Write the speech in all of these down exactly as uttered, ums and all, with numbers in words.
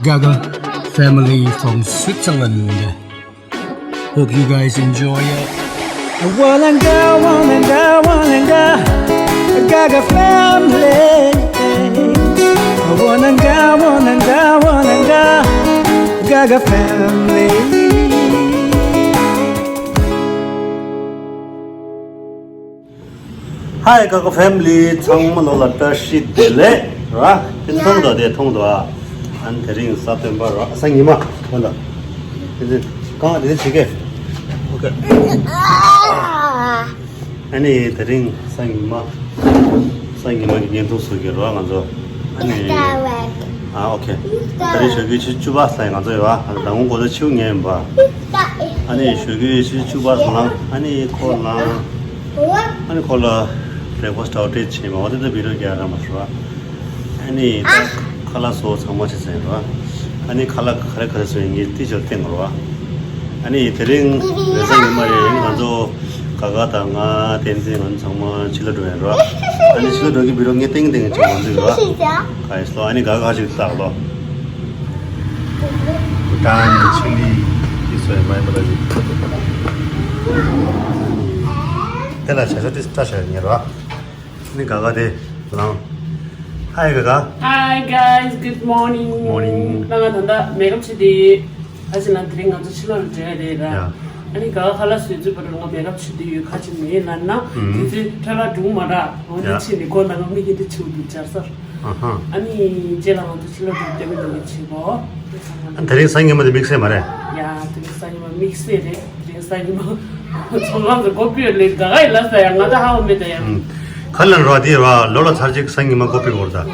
Gaga family from Switzerland. Hope you guys enjoy it. Walanga, walanga, walanga, Gaga family. Walanga, walanga, walanga, Gaga family. Hi Gaga family, ཚང་མ་ལོ་ལ་བཀྲ་ཤིས་བདེ་ལེགས་ར། དེ་མཐོང་དོ་དེ་མཐོང་དོ་ཨ། ཨ་ནི་དེ་རིང་གཟའ་སྤེན་པ་ར། གཟའ་ཉི་མ་ག་ལ། དེ་དེ་གང་དེ་དེ་བྱེད་ཀྱི། ཨོ་ཁེ། ཨ་ནི་དེ་རིང་གཟའ་ཉི་མ། གཟའ་ཉི་མ་གི་བརྙན་ཐུང་བཟོ་གི་ར་ང་ཚོ། ཨ་ནི། ཨ་ཨོ་ཁེ། དེ་རིང་ཞོགས་ཀའི་ཆུ་བཅུ་པ་ས་ང་ཚོ་ཡོད་ཨ། ཨ་ནི་མདང་དགོང་གོ་ད་ཆུ་ཉལ་ཡིན་པ། ཨ་ནི་ཞོགས་ཀའི་ཆུ་བཅུ་པ་ལངས། ཨ་ནི་ཁོ་ལངས། ཨ་ནི་ཁོ་ལ་བྷེ་རེག་ཕ་སི་ཊི་ཨོ་ཌར་བྱས་མ་འོ་དེ་ད་བི་ཌི་ཡོ་རྒྱག་ར་མ་ཤོར་བ། ཨ་ནི་ད་ཁ་ལག་བཟོ་ཚང་མ་བྱས་ཟིན་ར། ཨ་ནི་ཁ་ལག་ག་རེ་ག་རེ་བཟོས་ཡིན་ངས་ཏི་ཅར་བསྟན་དགོས་ར། ཨ་ནི་དེ་རིང་རེས་གཟའ་ཉི་མ་རེད། ཨ་ནི་ང་ཚོ་ག་ག་དང་ང་བསྟན་འཛིན་ང་ཚོ་ཚང་མ་ཕྱི་ལ་འགྲོ་ཡིན་ར། ཨ་ནི་ཕྱི་ལ་འགྲོ་གི་བི་ཌི་ཡོ་ངས་ཏིང་ཏིང་ཅིག་མ་འཛུལ་ར། ག་ཡིན་སོ། ཨ་ནི་ག་ག་ཞིག་བཏགས་ལོ། བྷུ་ཊན་ཆི་ལི་ཡིན་སོ་ཡིན་མ་ཡིན་པ་ལ་ཞིག་དེ་ལ་བྱ་ཤ་ཏི་སི་བཀྲ་ཤ་ཉེ་ར། ནི་ག་ག་དེ་ལང་། Hi ག་ག Hi guys, good morning. Morning. ང་ང་ད་ལྟ་མེག་ཨབ་བྱེད་དེ། ཨ་ཅེ་ན་དེ་རིང་ང་ཚོ་ཕྱི་ལོགས་ལ་འགྲོ་ཡ་རེད་ར། ཡ། ཨ་ནི་ག་ག་ཁ་ལག་བཟོས་ཚུལ་བར་ང་མེག་ཨབ་བྱེད་དུས་ཡོད་ཁ་ཅིག་མེད་ལབ་ན། ཨུམ། དེ་ཚོའི་ཁྲ་ལ་སྒྲུང་མ་ར། འོ་ཡ། འདི་ཕྱིན་ནས་སྒོ་ནང་ང་མིག་གི་འདི་ཆུ་འདི་སྦྱར་ས། ཨ་ཧ། ཨ་ནི་རྗེས་ལ་ང་ཚོ་ཕྱི་ལོགས་ལ་ལྟད་མོ་ལྟ་གི་བྱེད་གོ། ཨ་དེ་རིང་གཟའ་ཉི་མ་དེ་དམིགས་བསལ་མ་རེད། ཡ་དེ་རིང་གཟའ་ཉི་མ་དམིགས་བསལ་རེད། དེ་རིང་གཟའ་ཉི་མ་ཚོང་ཁང་དུ་སྒོ་ཕྱེ་ལེ་ག་ག་ཡི་ལ་ས་ཡ་ང་ད་ཧ་གོ་མེད་ད་ཡ། ཨུམ། ག་ལ་ར་དེ་ར་ལོ་ལ་ཚར་གཅིག་གཟའ་ཉི་མ་སྒོ་ཕྱེ་གོ་ར་ད།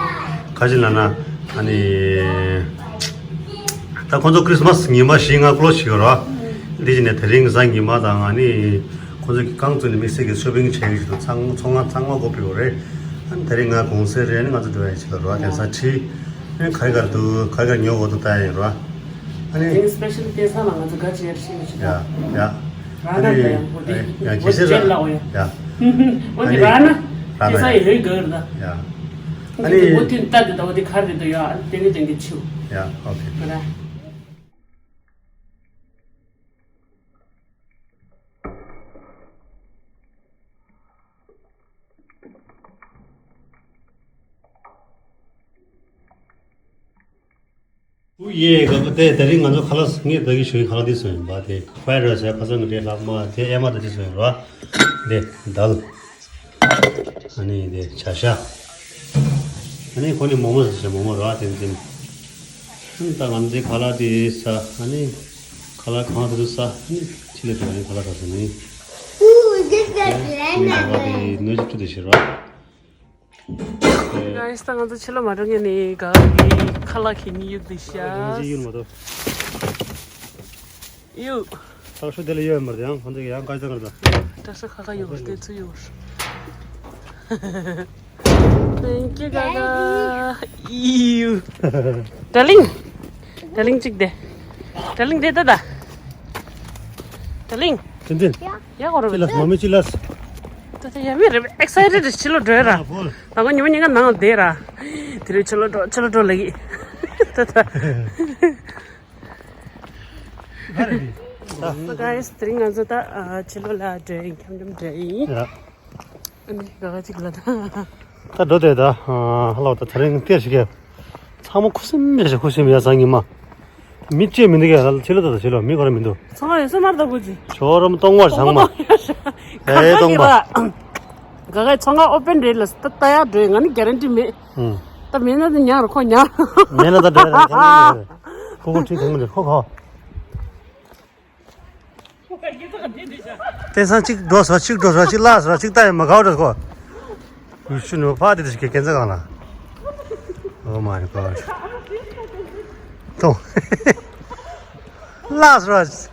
ག་ཅི་ལ་ན་ཨ་ནི། ད་ཁོང་ཚོ་ཁྲིས་མས་ཉི་མ་བཞི་ལྔ་ཀློ་ཞིག་ཡོད་ར། འདི་བཞིན་ནས་དེ་རིང་གཟའ་ཉི་མ་དང་ཨ་ནི། ཁོང་ཚོ་གི་རྐང་བཙུགས་ནས་དམིགས་བསལ་གྱི་ཤོ་པིང་བྱེད་ཀྱི་ཞིག་ཏུ་ཚང་ཚོང་ཁང་ཚང་མ་སྒོ་ཕྱེ་ཡོད་རེད། ཨ་ནི་དེ་རིང་ང་གུང་སེང་རེད། ཨ་ནི་ང་ཚོ་འགྲོ་ཡ་ཞིག་ལ་ར་དེང་སང་ཁྲིད། ཨ་ནི་ག་རེ་ག་རེ་འདུག་ག་རེ་ག་རེ་ཉོ་དགོས་འདུག་ལྟ་ཡ་ཡིན་ར། ཨ་ནི། དེ་ནི་སི་པེ་ཤལ་དེང་སང་ལ་ང་ཚོ་ག་ཅི་ཡར་ཤེས་མི་ཤེས་ཡ་ད། ཡ། ར་ན་ད་ཡང་ཧོ་དེ་ཡ་ཧོ་གལ་སྲིད་ཅན་ལ་འོ་ཡ། ཡ། ཨོ་ནི་ར་ན། ར་ན་དེང་སང་ཡ་ཡོད་ག་ར་ད། ཡ། ཨ་ཨ་ནི་ནི་ཧོ་དེ་ད་དེ་ད་འོ་དེ་ག་རེ་ད་ཡ་ཨ་ནི་དེ་གི་དེང་གི་ཆུ། ཡ་ཨོ་ཁེ། ར། ཨུ་ཡེ་ག་ག་དེ་དེ་རིང་ང་ཚོ་ཁ་ལག་ངས་ད་གི་ཞུ་ཡི་ཁ་ལག་འདི་སོང་ཡིན་པ་དེ་ཕ་ར་ཟེར་ཁ་སང་གི་དེ་ལྷག་མ་དེ་ཨེ་མ་ད་འདི་སོང་ཡིན་ར། དེ་དལ། ཨ་ནི་དེ་བྱ་ཤ། ཨ་ནི་ཁོ་ནི་མོག་མོག་ཟེར་བྱ་མོག་མོག་ར་དེ་འཛིན། ཨ་ནི་ད་ང་ཚོའི་ཁ་ལག་དེ་ཟ། ཨ་ནི་ཁ་ལག་གང་དུ་ཟ། ཨ་ནི་ཕྱི་ལ་འགྲོ། ཨ་ནི་ཁ་ལག་ཟ་ཟ་ནི། ཨ་ནི་ད་ག་དེ་ནོར་གྱི་ཁྲུ་དེ་ཤི་ར། Guys ད་ང་ཚོ་ཕྱི་ལ་མ་འགྲོ་ངེས་ནས་ག་གི་ཁ་ལག་ཁྱེར་ནི་ཡོད་དེ་ཤ། ཡོད་མ་གཏོགས། ཡོད། ད་ཤུ་དེ་ལ་ཡོད་མར་དེ་ཡང་ཁོང་ཚོ་ཡང་བཀའ་བཀྱོན་རེད་ད། ད་ཤ་ཁ་ཁ་ཡོད་དེ་ཚུ་ཡོད། Thank you Gaga. ཡོད། Darling. Darling གཅིག་དེ། Darling དེ་ད་ད། Darling. ཏིན་ཏིན། ཡ་གོ་རོ། ཅི་ལ་མ་མི་ཅི་ལ། ད་ད་ཡ་མི་རེ་ཨེག་སའི་ཊེཌ་ཕྱི་ལོགས་འགྲོ་ཡ་ར། ཨ་ཧོ། ད་ང་ཉི་མ་ཉིན་གང་ནང་བསྡད་ར། དེ་རིང་ཕྱི་ལོགས་འགྲོ་ཕྱི་ལོགས་འགྲོ་ལ་གི། ད་ད། ད་རེད་ད། So guys དེ་རིང་ང་ཚོ་ད་ཨ་ཕྱི་ལོགས་ལ་འགྲོ་ཡིན། འཁྱམ་འཁྱམ་འགྲོ་ཡིན། ཡ། ཨ་ནི་ག་ག་ཅིག་ལ་ད། ད་འགྲོ་དེ་ད་ཨ་ཧ་ལོ་ད་ཚ་རིང་སྟེར་ཞིག་གས། ཚང་མ་ཁུ་སིམ་མེར་ཞིག་ཁུ་སིམ་ཡ་གཟའ་ཉི་མ། མི་གཅིག་མི་འདུག་གས། ཕྱི་ལོགས་ད་ད་ཕྱི་ལོགས་མི་ག་རེ་མི་འདུག་ཚོང་ཁང་ཡོད་ས་མར་ད་བུ་ཅི། ཇོ་རོམ་སྟོང་པར་ཚང་མ། ཨེ་སྟོང་པ། ག་ག་ཚོང་ཁང་ཨོ་པན་རེད་ལ་ད་ལྟ་ཡར་འགྲོ་ཡི། ང་ནི་གེ་རན་ཊི་མེད། ཨུང་། ད་མེད་ན་ད་ཉག་རུ་ཁོ་ཉག་མེད་ན་ད་འགྲོ་ཡ་རེད། ཁོ་ཁོ་ཁྲིད་ཐུབ་མི་འདུག་ཁོ་ཁོ། དེང་སང་གཅིག་འགྲོ་སོ་གཅིག་འགྲོ་སོ་གཅིག་བརླག་སོ་གཅིག་ལྟ་ཡ་མ་དགའ་བ་འགྲོ་ཁོ། ཡུལ་ཤུལ་ནས་ཕར་དེ་དེ་ཞིག་གི་སྐས་འཛེག་སྒང་ལ། Oh my god. ཏོ། བརླག་སོ།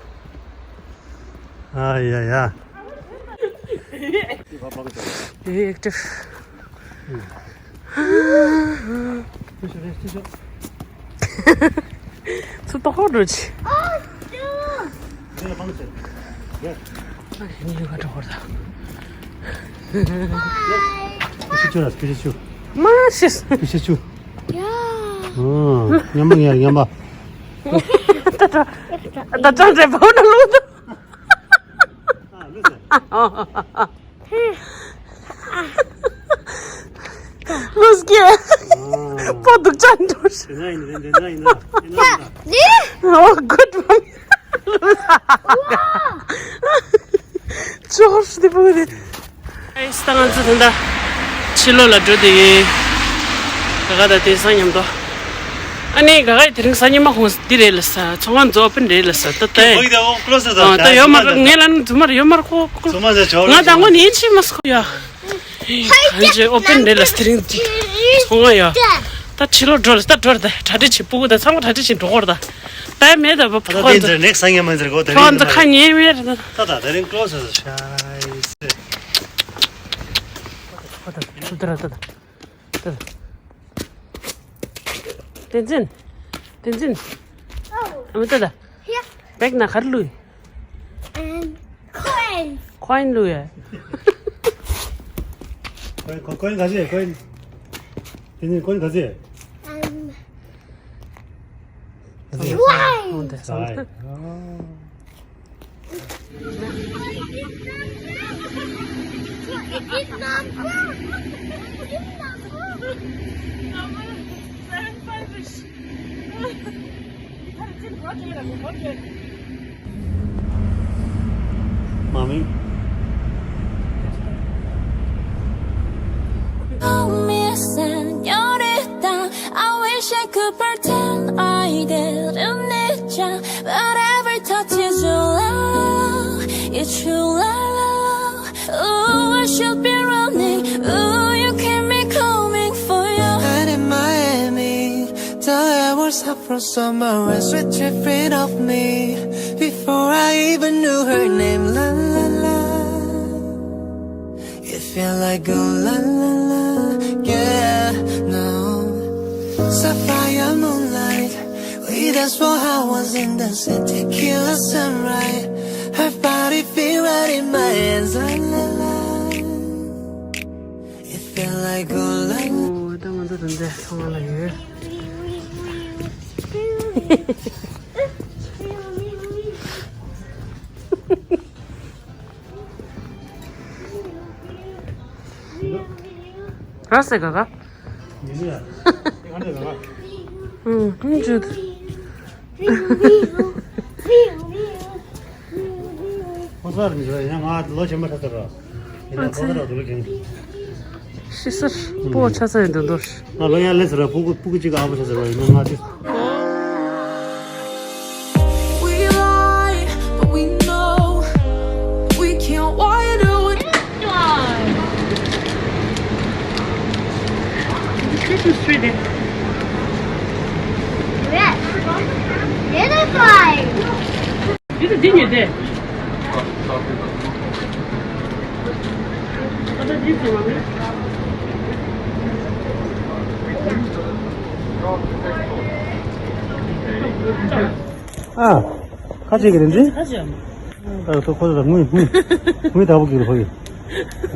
ཨ་ཡ་ཡ། Very active. ཚུར་ལྟོགས་འགྲོ་ཆི། ཨ་ནི་ཡུལ་ག་འགྲོ་བར་ད། ཕི་ཤི་ཆུ་ར་ཕི་ཤི་ཆུ། མ་ཤེས། ཕི་ཤི་ཆུ། ཡ། ཨོ། ཉམས་པ་ངས་ཉམས་པ། ད་ད་ད་ཅང་འདྲེ་བོ་ན་ལུག་ཏུ། ལུས་ཀྱི་པོ་འདུག་ཅང་འགྲོ་ཤི། ཨོ་གུད་མམ། ཅོར་ཤི་དེ་བུ་དེ། ཨེ་སི་ད་ང་ཚོ་ད་ལྟ་ཕྱི་ལོགས་ལ་འགྲོ་དེ་ཡིན། ག་ག་ད་དེ་སང་མཉམ་དུ། ཨ་ནི་ག་ག་དེ་རིང་སང་ཉི་མ་ཁོང་འདི་རེད་ལ་ས་ཚོང་ཁང་ཚོ་ཨོ་པན་རེད་ལ་ས་ད་ལྟ། ཨ་ད་ཡོད་མ་རེད། ངས་ལ་ནི་རྫུན་མ་རེད། ཡོད་མ་རེད་ཁོ་ཁོ། ང་དང་པོ་ནི་ཡིན་ཤི་མ་སོ་ཡ། གང་ཅི་ཨོ་པན་རེད་ལ་ས་དེ་རིང་ཚོང་ཁང་ཡ། ད་ཕྱི་ལོགས་འགྲོ་ལ་ད་འགྲོ་ར་ད་གྲ་སྒྲིག་བྱེད། སྤུ་གུ་ད་ཚང་མ་གྲ་སྒྲིག་བྱེད་འགྲོ་གོ་ར་ད། ད་མེད་ད་བ་ད་ཁོ་དེ་ཚོ་ཚོ་ནེག་སང་ཉི་མ་ཚེར་གོ་ད་ཁོ་རིང་ཚོ་ཁ་ཉན་མེད་ར་ད། ད་ད་དེ་རིང་ཀློ་སོ་སོ་ཤ་ཡི་སེ། ཁོ་ད་ཁོ་ད་ར་ད་ད། བསྟན་འཛིན། བསྟན་འཛིན། ཨ་མ་ལྟ་ད། ཧེ། བེག་ན་ག་རེ་བླུགས་ཡོད། ཨམ། ཁོའིན། ཁོའིན་བླུགས་ཡོད། ཁོའིན་ཁོ་ཁོའིན་ག་ཚོད་ཡོད་ཁོའིན། བསྟན་འཛིན་ཁོའིན་ག་ཚོད་ཡོད། ཨམ། ག་ཚོད་ཡོད། ཁོའིན། ཨོ་དེ་སང་ཨ། མ་མི། Oh, mi señorita, I wish I could pretend I didn't need ya. But every touch is your love, it's true love. Ooh, I should be running. Ooh, you keep me coming for you. And in Miami, the air was hot from summer rain sweat dripping off me. Before I even knew her name, la la la. It felt like, oh, la la la, yeah, no. Sapphire moonlight, we danced for hours in the same tequila sunrise. Her body fit right in my hands, la la la. It felt like, oh, la la. ཨོ་ད་ང་ཚོ་དོན་དེ་ཚང་མ་ལ་ཡོད། ར་སེ་ག་ག་ཨུམ། ཨུམ། ཇུ། ཁོ་ཚར་མི་འཇོག་ཡང་ང་ལོ་ཆེན་པོ་ཆགས་ཚར་ར། ཡིན་ན་ཁོ་ཚར་ར་འདུག་ལོ་ཆེན། ཤི་སར་པོ་ཆ་ཚ་ཡིན་འདུག་འདུག་ང་ལོ་ཡང་ལས་ཟེར་བ་ཕྲུ་གུ་ཕྲུ་གུ་གཅིག་གི་ཨ་ཕ་ཆ་ཟེར་བ་ཡིན་ན་ང་དེ། We lie, but we know we can't why do it. Christmas tree there. Yes. Little guy. འདི་ཚོ་འདི་ཉོས་ཏེ། ཨ་ད་འདི་ཚོ་མ་རེད། ཨ། ཁ་ཅིག་གི་རེད་འདི། ཁ་ཅིག་ཨ། ཨ་ཐོ་ཁོ་ཚོ་དངུལ་དངུལ་དངུལ་དག་པོ་གི་ཧོ་ཡི།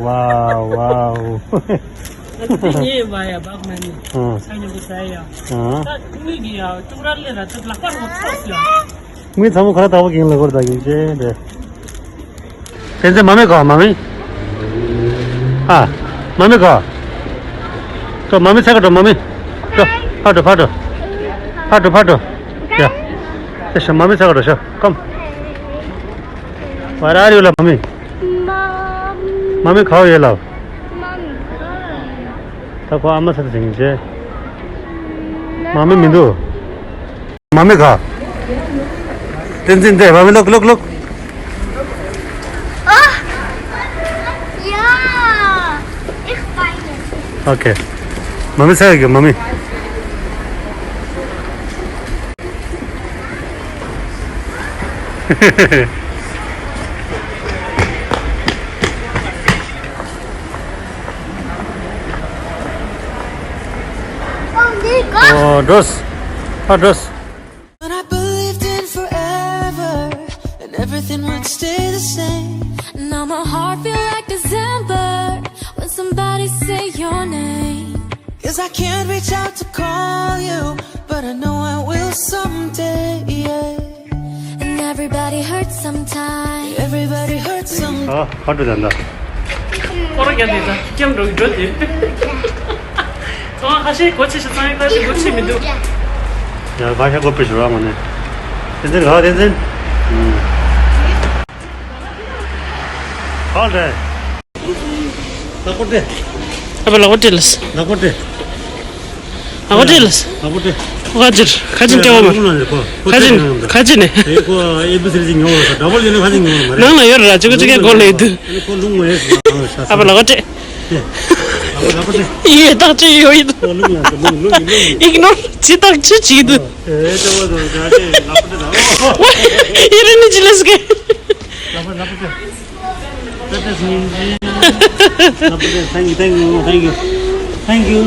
ཝའོ་ཝའོ། ང་ཚོ་འདི་ཉོས་ཡོད་པ་ཡ་བག་མ་ནི། ཨ། ཆ་སྙོམས་པོ་ཟ་ཡ། ཨ། ད་དངུལ་གི་ཡ་ཅུང་ར་ལས་ར་ཚོ་ལག་པ་རོ་ཚོགས་ཡ། དངུལ་ཚང་མ་ཁོ་ར་དག་པོ་གི་ཡིན་ལ་ཁོ་ར་དག་གི་ཅེ་འདི། བསྟན་འཛིན་མ་མི་གོ་མ་མི། ཨ། མ་མི་གོ་ཁོ་མ་མི་ཚེ་ག་འགྲོ་མ་མི། འགྲོ། ཕར་འགྲོ་ཕར་འགྲོ། ཕར་འགྲོ་ཕར་འགྲོ། ཡ། ཨེ་ཤ་མ་མི་ཚེ་ག་འགྲོ་ཤ་ཀམ། Where are you ལ་མ་མི། མ་མི་ག་པར་ཡོད་ལ། ད་ཁོ་ཨ་མ་ཚ་ཚ་ཟིན་གྱི་མ་མི་མི་འདུག་མ་མི་ག་བསྟན་འཛིན་འདི་བ་མི་ལོག་ལོག་ལོག་ཨ། ཡ། ཨོ་ཁེ། མ་མི་ཚ་གི་མ་མི། འགྲོས། ཨ་འགྲོས། When I believed in forever and everything would stay the same. Now my heart feel like December when somebody say your name. Guess I can't reach out to call you, but I know I will someday, yeah. And everybody hurts sometime. Everybody hurts sometime. ཨ། ཕར་འགྲོ་ད་ད། ཁོ་རང་རྒྱབ་དེ་ད་སྐྱབས་འགྲོ་གི་འགྲོ་དེ། ཚོང་ཁ་ཤས་སྒོ་ཕྱེ་ཤི་ཚང་ཡིན་ད་ཤི་སྒོ་ཕྱེ་མི་འདུག་ཡ་ཁ་ཤས་སྒོ་ཕྱེ་ཤི་ར་མ་ནས། བསྟན་འཛིན་ག་བསྟན་འཛིན། ཧ་ལས། ལག་པ་སྤྲད། ཨ་ཕ་ལག་པ་སྤྲད་ལ། ལག་པ་སྤྲད། ལག་པ་སྤྲད་ལ། ལག་པ་སྤྲད། ཁ་ཅིག་ཁ་ཅིག་སྤྲད་འོ་མ། ཁ་ཅིག་ཁ་ཅིག་ནས། ཨེ་ཁོ་ཨེ་བི་སི་ལི་ཅིག་ཉོ་བ་ཁ་ཅིག་ཉོ་བ་མ་རེད། ནང་ལ་ཡོད་ར་ཅི་ག་ཅི་གའི་སྒོ་ལས་འདུག་ཨ་ནི་ཁོ་ལུང་མ་རེད་ཟེར་ནང་ལ་ཤ་ཨ་ཕ་ལག་པ་སྤྲད། ལག་པ་ལག་པ་སྤྲད། ཡོད་ཐག་ཆོད་ཡོད་ཡིན། ཁོ་ལུང་ལ་ལུང་ལུང་ལུང་ཡིན། ཨིག་ནོར་ཅི་ཐག་ཆོད་ཅིག་འདུག་ཨེ་ཅི་བ་དང་ད་ཅི་ལག་པ་སྤྲད་ད། ཨི་རི་ནི་ཅི་ལས་ཀེ། ལག་པ་ལག་པ་སྤྲད། That is Minji. Thank you, thank you, thank you, thank you.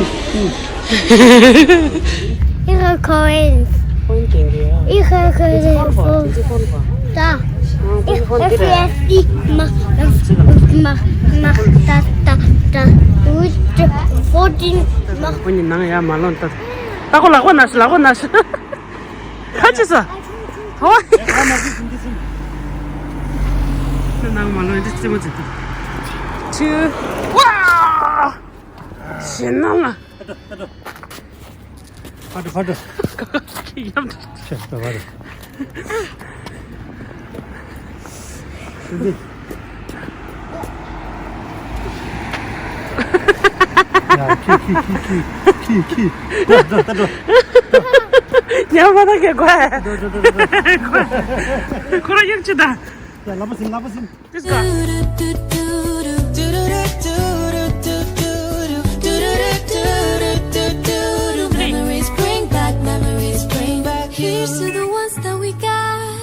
Ich habe Coins. Ich habe Coins. Da. Ich habe F S D. Ma, ma, ma, da, da, da. With fourteen. Ma. ཁོ་གཉིས་ནང་ཡར་མ་ལོངས་ད། ད་ཁོ་ལག་པ་ན་ཤི་ལག་པ་ན་ཤི། ཁ་ཅི་ས། ཧོ། ནང་མ་ལོ་འདི་ཙི་མོ་ཙི་ཏི། ཆུ། ཝ། ཞེ་ན་ལ། ཕ་དྲོ་ཕ་དྲོ། ཁྱི་ཡམ་དྲོ། ཆེ་ད་ཕ་དྲོ། འདི། ཡ་ཁྱི་ཁྱི་ཁྱི་ཁྱི་ཁྱི། ད་ད་ད་ད། ཉམས་པ་ད་གེ་གོ་ཨེ། ཁོ་རང་ཡག་ཅི་ད། ཡ་ལག་པ་ཟིན་ལག་པ་ཟིན། This guy. Memories bring back, memories bring back. Here's to the ones that we got.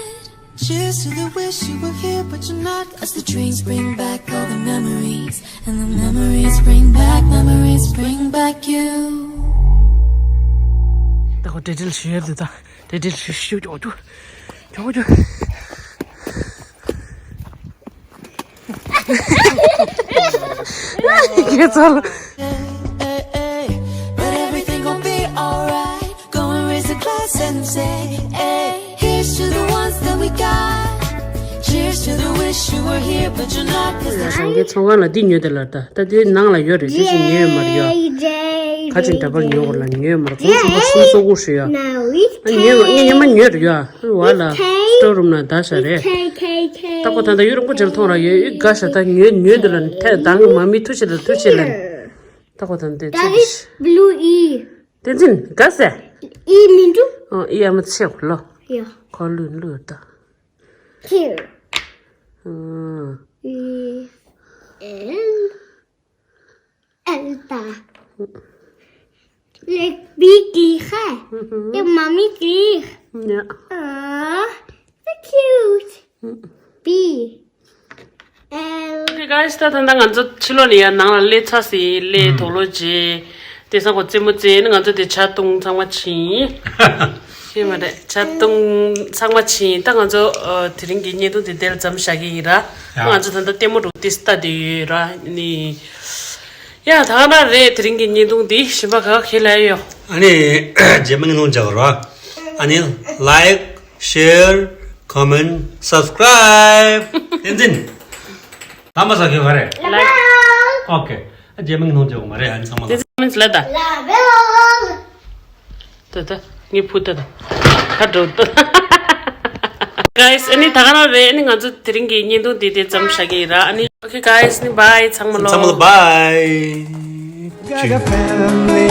Cheers to the wish you were here, but you're not. As the drinks bring back all the memories, and the memories bring back, memories bring back you. ད་ཁོ་དེ་དྲིལ་ཞུ་ཡ་དེ་ད་དེ་དྲིལ་ཞུ་ཞུ་ཅོག་ཅོག་ཅོག་ཅོག་ཁྱེད་ཚོ་ལ། But everything gon' be alright. Go and raise a glass and say, hey, here's to the ones that we got. Cheers to the wish you were here, but you're not. 'Cause the རང་གི་ཚོང་ཁང་ལ་འདི་ཉོས་ཏེ་ལ་ད་ད་དེ་ནང་ལ་ཡོད་རེད། དེ་ཚོ་ཉོས་མ་རེད་ཡ། ཁ་ཅིག་འདྲ་པར་ཉོ་དགོས་ལ་ཉོས་མ་རེད། ཁོང་ཚོ་ཁ་སུམ་སོ་དགུ་ཧྲི་ཡ། ཨ་ཉོས་མ་ངས་ཉི་མ་ཉོས་རེད་ཡ། ཨ་བ་ལ་སི་ཊོར་རུམ་ན་ད་ཤ་རེད། ད་ཁོ་ད་ད་ཡུ་རོབ་ཀོ་ཅེར་ཐོང་ར་ཡོད་ཨི་དགའ་ཤ་ད་ཉོས་ཉོས་འདི་ལ་ཐད་ད་ང་མ་མི་ཐུ་ཆེ་ལ་ཐུ་ཆེ་ལ། ད་ཁོ་ད་འདི་ད་ཅི་རེད་བླུ་ཨི། བསྟན་འཛིན་དགའ་སེ། ཨི་མི་འདུག་ཨ་ཨི་ཨ་མ་ཚེ་ཁོ་ལོ། ཡ། ཁོ་ལུས་ལུས་ད། ཁྱེར། ཨ། ཨི། ཨེལ། ཨེལ་ད། ལེགས་པི་ཀི་ཧེ། ཨེ་མ་མི་ཀི། ཡ། ཨ། So cute. B L. Okay guys, ད་ད་ད་ང་ཚོ་ཕྱི་ལོགས་ནས་ཡར་ནང་ལ་སླེབས་ཚར་སོང་། སླེབས་དོག་ལོ་རྗེས་དེང་སང་ཁོ་རྩེད་མོ་རྩེ་ནི་ང་ཚོ་དེ་ཇ་བཏུང་ཚང་མ་ཕྱིན། ཤེས་མ་རེད། ཇ་བཏུང་ཚང་མ་ཕྱིན། ད་ང་ཚོ་ཨ་དེ་རིང་གི་བརྙན་ཐུང་དེ་དེར་མཚམས་བཞག་གི་ཡིན་ར། ཡ། ང་ཚོ་ད་ལྟ་ལྟད་མོ་འགྲོ་དེ་ལྟ་དེ་ཡོད་ར་ནི། ཡ་ད་ག་ན་རེད། དེ་རིང་གི་བརྙན་ཐུང་འདི་གཞན་པ་ག་ག་ལ་ཡོད། ཨ་ནི་རྗེས་མ་ངས་ལོང་རྒྱག་རོགས། ཨ་ནི་like, share, comment, subscribe. བསྟན་འཛིན། ལམ་པ་ཟ་གི་ག་རེད། Like. Okay. ཨ་རྗེས་མ་ངས་ལོང་རྒྱག་མ་རེད། ཨ་ནི་ཚང་མ་ལ། བསྟན་འཛིན་ལ་ད། ད་ད་ངས་ཕུ་ད་ད་ཁ་འགྲོ་ད། Guys, ཨ་ནི་ད་ག་རང་རེད། ཨ་ནི་ང་ཚོ་དེ་རིང་གི་བརྙན་ཐུང་འདི་དེ་ཙམ་བཞག་གི་ཡིན་ར། ཨ་ནི། Okay guys, ཨ་ནི་bye ཚང་མ་ལོ། ཚང་མ་ལོ་bye. Gaga family.